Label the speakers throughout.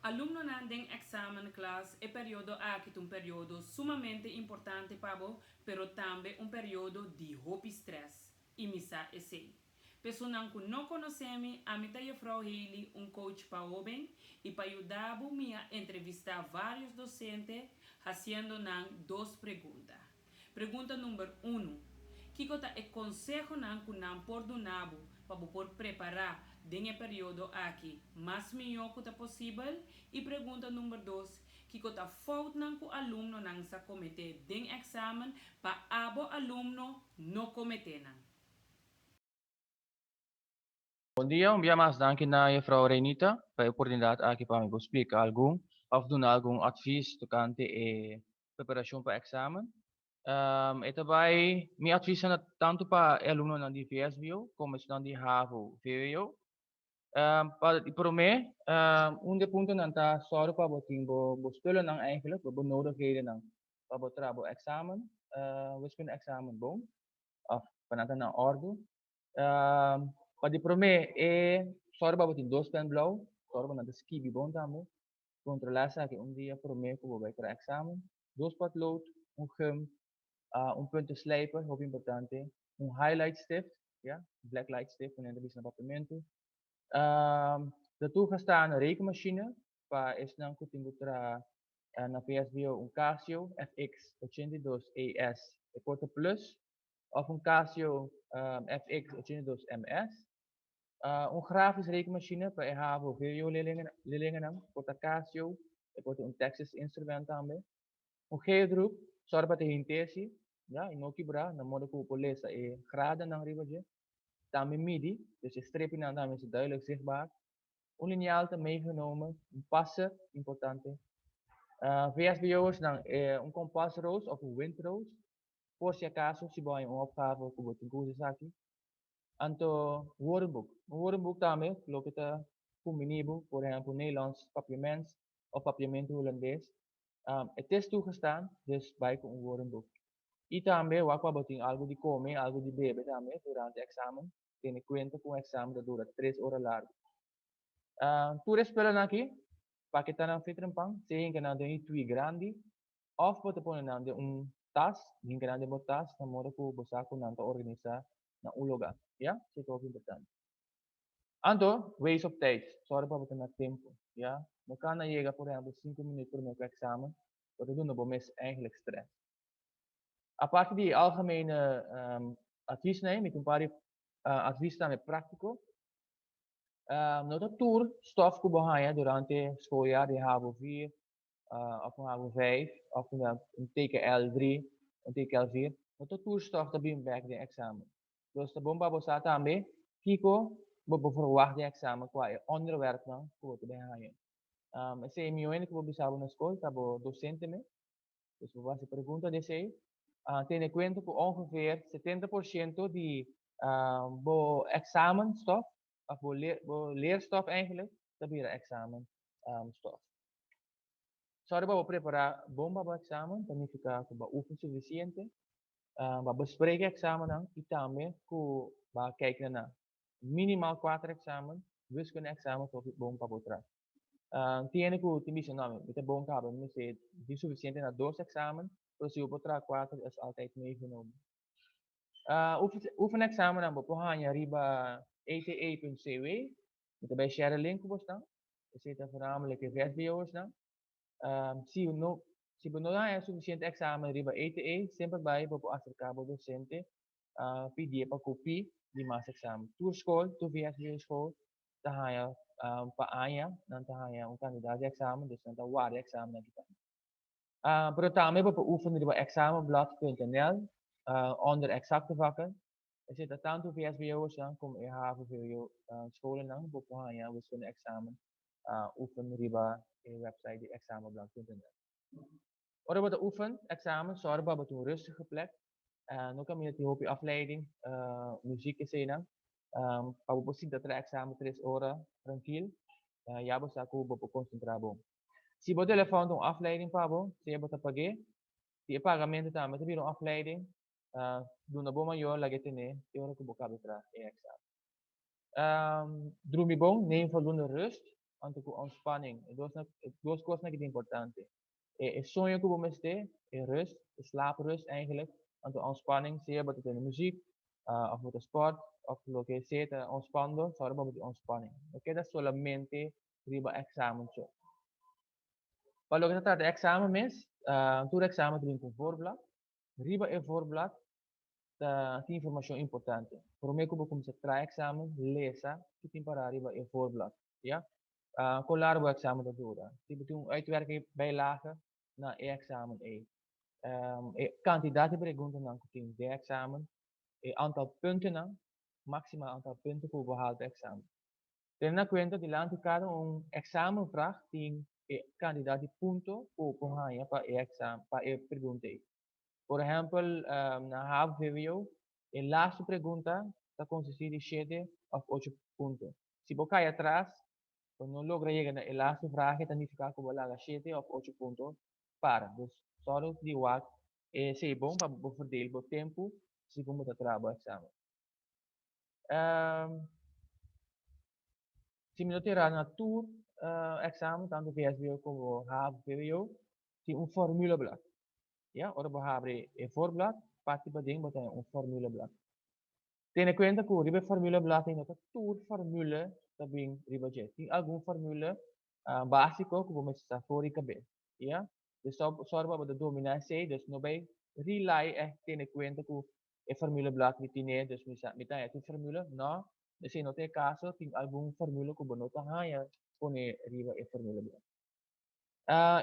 Speaker 1: Alumnonan den examenklas, e periodo aki ta un periodo sumamente importante pa bo, pero tambe un periodo di hopi stress. Y mi sa esey. Personanan cu no conoce mi, ami ta juffrouw Haley, un coach pa hoben, y pa yuda bo mi a entrevista varios docente, haciendo nan dos pregunta. Pregunta number 1. Kico ta e consehonan cu nan por duna bo pa bo por prepara den e periodo aki mas miho cu ta posibel? Y pregunta number 2. Kico ta foutnan cu alumnonan sa comete den examen pa abo alumno no comete nan?
Speaker 2: Bon dia, un dia mas danki na juffrouw Renita pa e oportunidad aki pa mi splica algun of duna algun advies tocante e preparacion pa examen. E tambe mi advies ta tanto pa alumnonan di VSBO como esnan di HAVO, VWO. Pa prome, un di e puntonan ta zorg pa bo tin bo bo spullennan eigenlijk, bo benodigdheden pa bo traha bo examen, wiskunde examen bon, of pa nan ta na orde. Pa di prome e zorg pa bo tin dos pen blauw, zorg pa nan ta skibi bon tambe. Controla esaki un dia prome cu bo bay traha examen. Dos potlood, un gum, un puntenslijper, hopi importante, un highlight stift, ja, black light stift, manera ta bisa na papiamento. De toegestane rekenmachine, pa esnan cu tin cu traha na VSBO, un Casio FX82ES e por ta Plus, of un Casio FX82MS. Un grafisch rekenmachine pa e HAVO VWO leerlingen, por ta Casio, e por ta un Texas Instrument tambe. Un geodruk, zorg pa e hintesi, ja, y no kibra, na modo cu por lesa e graden riba dje. Tambe midi, dus e streepnan tambe is duidelijk zichtbaar. Un liniaal ta meegenomen, un passer, importante. VSBO'ers dan un kompasroos of un windroos. Por si acaso, si bo un opgave cu bo tin cu usa aki. Anto, woordenboek. Un woordenboek tambe, loke ta combini bo, por ehempel, Nederlands, Papiaments of Papiamento Hulandes. Het is toegestaan, dus bay cu un woordenboek. Y tambe, wak pa bo tin algo di come, algo di bebe tambe durante examen. Tene cuenta cu e examen ta dura 3 ora largo. Tur e spullen aki, paketa nan fitrenpan, sea hinca nan den etui grandi, of bo ta pone nan den un tas, hinca nan den bo tas, na modo cu bo sa cu nan ta organisa na un lugar. Ja? Esey ta importante. Anto, wees op tijd. Zorg pa bo ta na tempo. Ja? No cana yega, por ehempel, 5 minuut prome cu examen, bo ta duna bo mes eigenlijk stress. Aparte di algemene advies, nee, met un paar advies tambe practico. No ta tur stof cu bo haya durante schooljaar di HAVO 4 of un HAVO 5 of un TKL 3, un TKL 4. No ta tur stof ta bin back den examen. Dus ta bon pa bo sa tambe kico bo por verwacht den examen qua e onderwerpnan cu bo ta bin haya. Esey mi cu bo bisa bo na school, ta bo docente mes. Dus bo haci pregunta di esey. Tene cuenta cu ongeveer 70% di bo examenstof, of bo leerstof eigenlijk, ta bira examen stof. Zorg pa bo prepara bon pa bo examen, ta significa cu bo oefen suficiente, bo bespreek examen y tambe cu bo kijk na minimaal 4 examen, wiskunde examen ta bon pa bo traha. Tin cu tin bisa, no, mi ta bon caba, mi si di suficiente na dos examen, pero si bo traha 4 is altijd meegenomen. Oefen examen dan bo por haya riba ete.cw, mi ta bay share link cu bo staan. Esey ta voornamelijk e VSBO'ers dan. Si bo no haya suficiente examen riba ETE, semper bay bo por acerca bo docente, pidi pa copia di mas examen. Tur school, tur VSBO school, ta haya pa aña, nan ta haya un cantidad di examen, dus nan ta warda examen aki tambe. Pero tambe bo por oefen riba examenblad.nl, onder exacte vakken. Esey ta tanto VSBO'ers dan como e HAVO VWO scholen bo por haya wiskunde examen oefen riba e website di examenblad.nl. Ora bo ta oefen examen, zorg pa bo tin un rustige plek. No caminda tin hopi afleiding, muziek esey nan. Pa bo por sinta traha examen 3 ora trankil, ya bo sa cu bo por concentra bon. Si bo telefon ta un afleiding pa bo, sea bo ta page, si e pagamento tambe ta bira un afleiding, duna bo mayor lag'e tene te ora cu bo caba traha e examen. Drumi bon, neem voldoende rust. anto ku ontspanning. E dos kosnan aki ta importante. E soño ku bo mester, e rust, e slaaprust eigenlijk, anto ontspanning, sea bo ta tende muziek, òf bo ta sport, òf loke sea ta ontspando, sòru pa bo tin ontspanning. No keda solamente riba èksamen so. Pa loke ta trata èksamen mes, tur èksamen ta bin ku un voorblad. Riba e voorblad ta tin informashon importante. Promé ku bo kuminsá traha èksamen, lesa ki tin pará riba e voorblad. Ya. Kon largu bo èksamen ta dura? Si bo tin un uitwerking bijlage na e èksamen ei. E kantidat di preguntanan ku tin den èksamen, e antal puntonan, maksimal antal punto ku bo haal pa èksamen. Tene na kuenta dilanti kada un èksamenvraag tin e kantidat di punto ku bo por haña pa e èksamen, pa e pregunta ei. Por ehèmpel, na havo-vwo e lastu pregunta ta konsistí di shete òf ocho punto. Si bo kai atras, bo no logra yega na e lastu vraag, e ta nifiká ku bo laga shete òf ocho punto para. Dus, sòru di wak esei bon pa bo verdeel bo tempu segun bo ta traha bo èksamen. Si mi no ta erá na tur èksamen, tantu VSBO komo havo-vwo, tin un formuleblad. Ya, ora bo habri e voorblad, parti paden bo ta haña un formuleblad. Tene kuenta ku riba e formuleblad ei no ta tur formule ta bin riba dje. Tin algun formule básiko ku bo mester sa for di kabes. Ya, dus sòru pa bo ta dominá esei, dus no bai rely ègt tene kuenta ku e formuleblad mi tine, dus mi sa mi ta haña tur formule. No, esei no ta e kaso, tin algun formule ku bo no ta haña pone riba e formuleblad.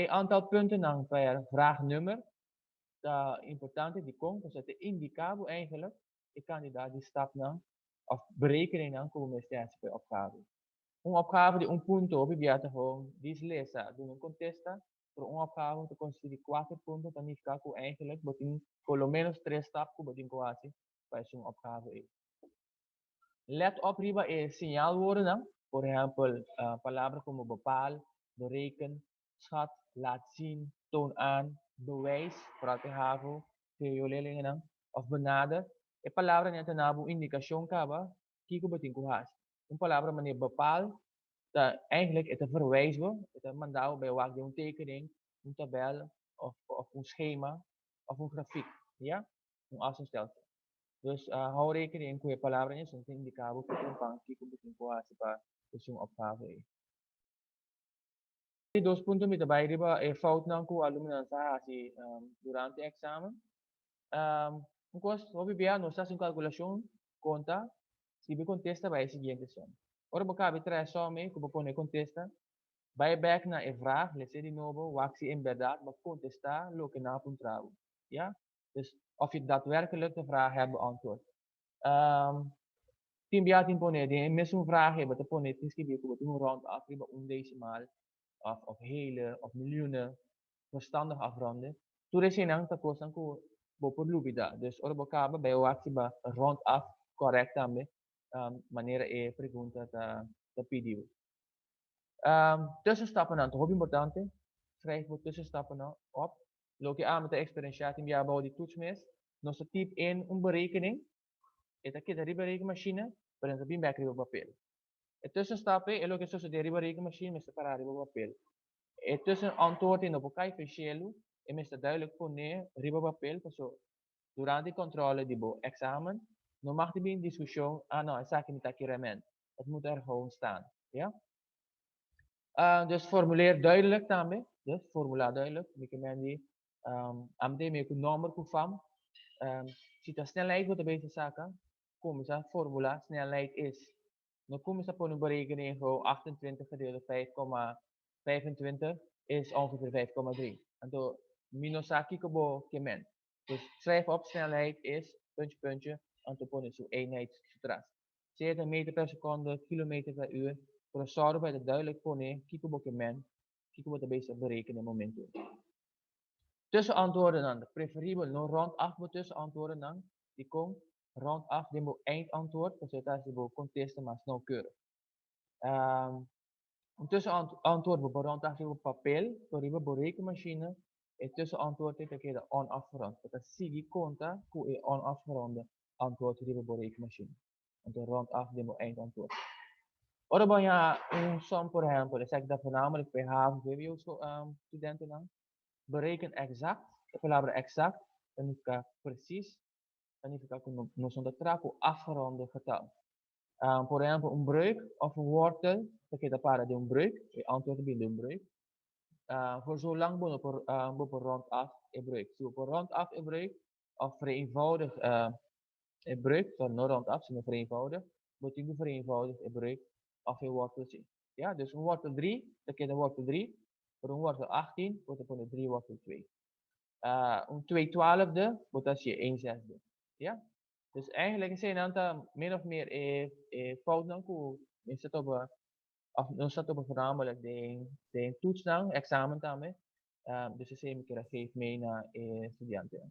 Speaker 2: E aantal puntennan per vraagnummer ta importante. Dikon? Pasobra ta indiká bo eigenlijk e kantidat di stapnan òf berekeningnan ku bo mester hasi pa e opgave. Un opgave di un punto hopi bia ta gewoon dis lesa, duna un kontesta, pero un opgave ku ta konsistí di kuater punto ta nifiká ku eigenlijk bo tin por lo ménos tres stap ku bo tin ku hasi pa esun opgave ei. Let op riba e siñalwoordennan, por ehèmpel palabra komo bepaal, bereken, schat, laat zien, toon aan, bewijs, foral pa e havo, vwo leerlingennan, òf benader. E palabranan ta na bo un indikashon kaba kiko bo tin ku hasi. Un palabra manera bepaal ta eigenlijk e ta verwijs bo, e ta manda bo bai wak den un tekening, un tabèl òf un schema òf un grafiek, ya, un afstandsstelsel. Dus hou rekening ku e palabra esun ta indiká bo ku trempan kiko bo tin ku hasi pa esun opgave ei. Di dos punto mi ta bai riba e foutnan ku alumnonan sa hasi durante e eksamen. Un kos hopi bia nos ta hasi un kalkulashon konta skibi kontesta bai e siguiente som. Ora bo kabi traha e som ei ku bo pone e kontesta, bai bèk na e vraag, les'é di nobo, wak si en bèrdat bo a kontestá loke nan a puntra bo. Ya? Dus of je daadwerkelijk de vraag hebt beantwoord. Tin bia tin pone den e mesun vraag ei bo ta pone tin skibi ku bo tin un rond af riba un decimaal of hele of miljoenen verstandig afronden. Tur eseinan ta kosnan ku bo por lubida. Dus ora bo kaba bai wak si bo rond af correct tambe manera e pregunta ta pidi bo. Tussenstappennan ta hopi importante. Schrijf bo tussenstappennan op. Loke ami ta eksperenshá tin bia bou di toets mes, nos ta tip in un berekening, e ta keda riba rekenmashine, pero no ta bin bèk riba papel. E tussenstap ei, e loke sosodé riba rekenmashine mester pará riba papel. E tussenantwoord ei no por kai feshelu, e mester duidelijk poné riba papel, paso durante e kòntròle di bo èksamen no mag di bin diskushon, ah no, esaki mi ta kirement. Het moet er gewoon staan, ja. Dus formuleer duidelijk tambe. Dus formula duidelijk. Mi ke men di am te me ku nomber ku fam. Si ta snelheid bo ta bezig saka, kuminsá formula snelheid is. No kuminsá pone un berekening gewoon 28 gedeeld door 5,25 is ongeveer 5,3. Anto mi no sa kiko bo ke men. Dus schrijf op snelheid is puntje puntje anto pone su eenheid su tras. Sea ta meter per seconde, kilometer per uur, pero sòru pa e ta duidelijk pone kiko bo ke men, kiko bo ta bezig berekenen e momento ei. Tussenantwoordennan, preferibel no rond af bo tussenantwoordennan, dikon? Rond af den bo eindantwoord, pasobra ta hasi bo kontesta mas nauwkeurig. Un tussenantwoord bo por rond af riba papel, pero riba bo rekenmachine e tussenantwoord ei ta keda onafgerond. Bo ta sigui konta ku e onafgeronde antwoord riba bo rekenmachine. Anto rond af den bo eindantwoord. Ora bo haña un som, por ehèmpel, esaki ta voornamelijk pa e havo VWO studentennan. Bereken exact, e palabra exact ta nifiká presis, ta nifiká ku nos no ta traha ku afgeronde getal. Por ehèmpel, un breuk òf un wortel ta keda para den un breuk, e antwoord ta bini den un breuk. Voor zolang bo no por, bo por rond af e breuk. Si bo por rond af e breuk òf vereenvoudig e breuk, sorry, no rond af, sino vereenvoudig, bo tin ku vereenvoudig e breuk òf e wortel si. Ja, dus un wortel 3 ta keda wortel 3, pero un wortel 18 bo ta pone 3 wortel 2. Un 2 twaalfde bo ta hasié 1 zesde. Ja? Dus eigenlijk eseinan ta min of meer e foutnan ku mester topa òf nos ta topa voornamelijk den toetsnan, examen tambe. Dus esei mi kier a geef mee na e studiantenan.